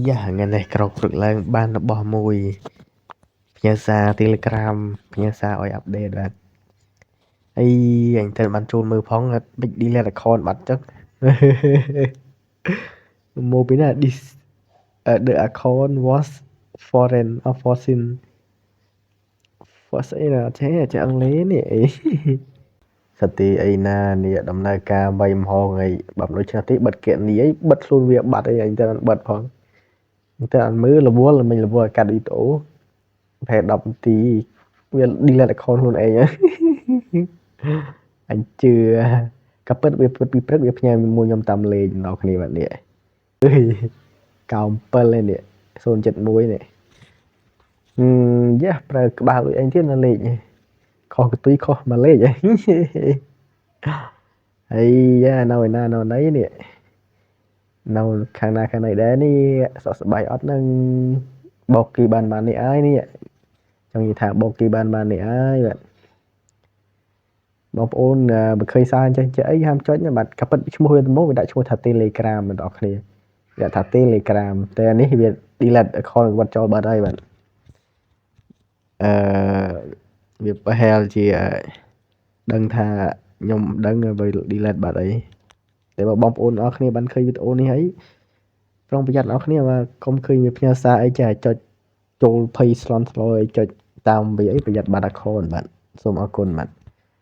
យ៉ាថ្ងៃនេះក្រោកព្រឹកឡើងបានរបស់មួយផ្ញើសារ Telegram ផ្ញើសារឲ្យ update បាទអីអញទៅបានចូលមើលផងបិច delete account បាត់ចឹងមកពីណា this the account was foreign or foreign for ស្អីណាចេះចេះអង់គ្លេសនេះអីសតិអីណានេះដំណើរការបីមហងអីបើមិនដូច្នេះទេបិទគណនីអីបិទខ្លួនវាបាត់អីអញទៅបិទផងតែអត់មើលរវល់មិនរវល់កាត់វីដេអូប្រហែល10នាទីវា delete account ខ្លួនឯងអញជឿក៏ពិតវាពិតពីព្រឹកវាផ្ញើមួយខ្ញុំតាមលេខដល់គ្នាបាទនេះអើយ97ឯនេះ071នេះហឹមយ៉ាប្រើក្បាលដូចអញទៀតនៅលេខខុសកតុយខុសមួយលេខហើយយ៉ានៅឯណានៅណីនេះនៅខាងណាខាងណីដែរនេះសុខសប្បាយអត់នឹងបោកគីបានបាននេះអើយនេះចង់និយាយថាបោកគីបានបាននេះអើយបាទបងប្អូនបើឃើញសារអញ្ចឹងចេះអីហាមចុចណាបាទក៏ពិតឈ្មោះវាទៅមកវាដាក់ឈ្មោះថា Telegram បងប្អូនគ្នាវាថា Telegram តែនេះវា delete account គាត់ចូលបាត់ហើយបាទអឺវាប្រហែលជាដឹងថាខ្ញុំដឹងវា delete បាត់អីតែបើបងប្អូនអរគ្នាបានឃើញវីដេអូនេះហើយប្រុងប្រយ័ត្នអរគ្នាបាទកុំឃើញវាផ្ញើសារអីចេះចុចចូលភ័យស្លន់ស្លោអីចុចតាមវាអីប្រយ័ត្នបាត់ account បាទសូមអរគុណបាទ។